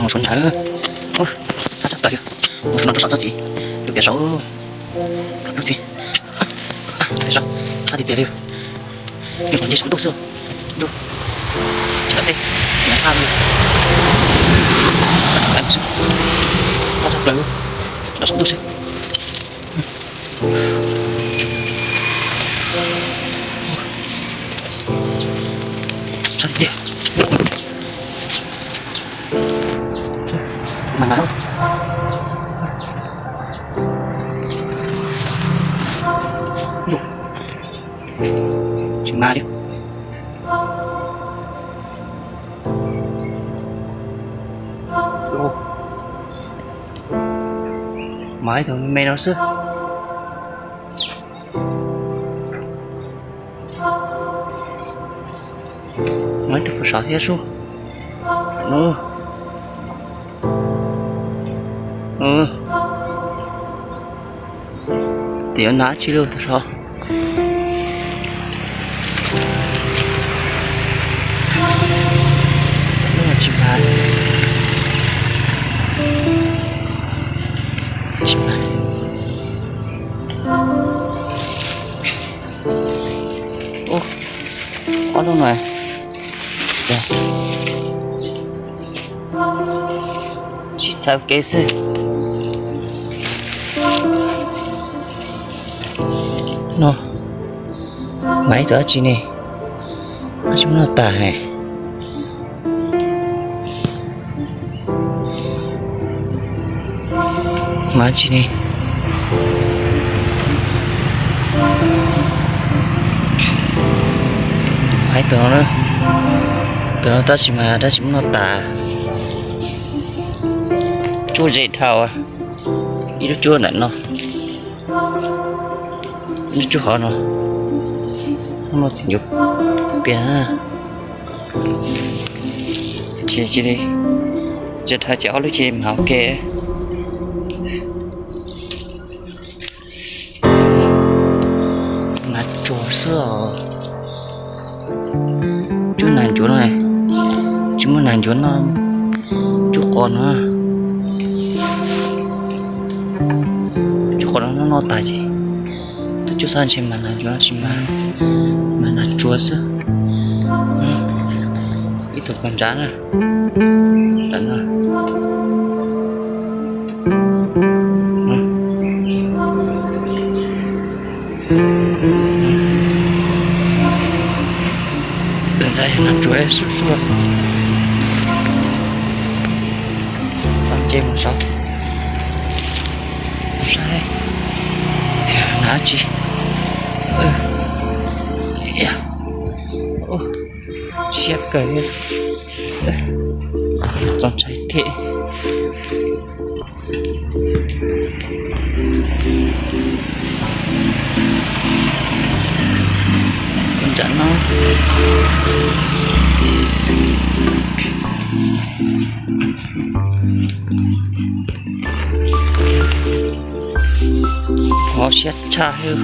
Suav ntshav, txhab tshaj plaws li. Mus no rau saum txoj txiv, lub piav saud, lub txiv, saud, txhab tiag tiag li. Nws pom nce saum ntuj xwb, ntuj, tsis tau teb, nws txhab li, txhab tshaj plaws, rau saum ntuj xwb. Txhab tiag tiag. Mas na, tsis mas li. Mas ib tug me me no xwb. Mas ib tug puag saud thiab sub. Tes yuav hnav tsi lug tag saud. Tsis mag, tsis mag. Ob lub no tsis txhaws kev xwb. No mas ib tug dab tsi ne, dab tsi muab noj tas ne. Mas tsis ne, hais tus no, tus no tab sis mas dab tsi muab noj tas. Cuab ze dhau, ib lub cuab ntawm no, ib lub cuab hov no, no txiv ncuav pias. Ces cia li, ces dhau ces ob lub ces mas ua ke. Nas tsuag xwb os. Cuab nas ncuav no, tsis muaj nas ncuav noj. Cuab qos no, cuab qos no noj noj tas ces tus cuab xab ntshe mas nas ncuav no tsis mas, mas nas tsuag xwb. Ib tug pog ntsav na, ntawm no. Tus ntawd yog nas tsuag xwb xwb. Tau nce mus saud, mus saib hnav tsi. Siab kawg li, txaus ntshai thiab. Ntsam no, hov siab tshaj hwb.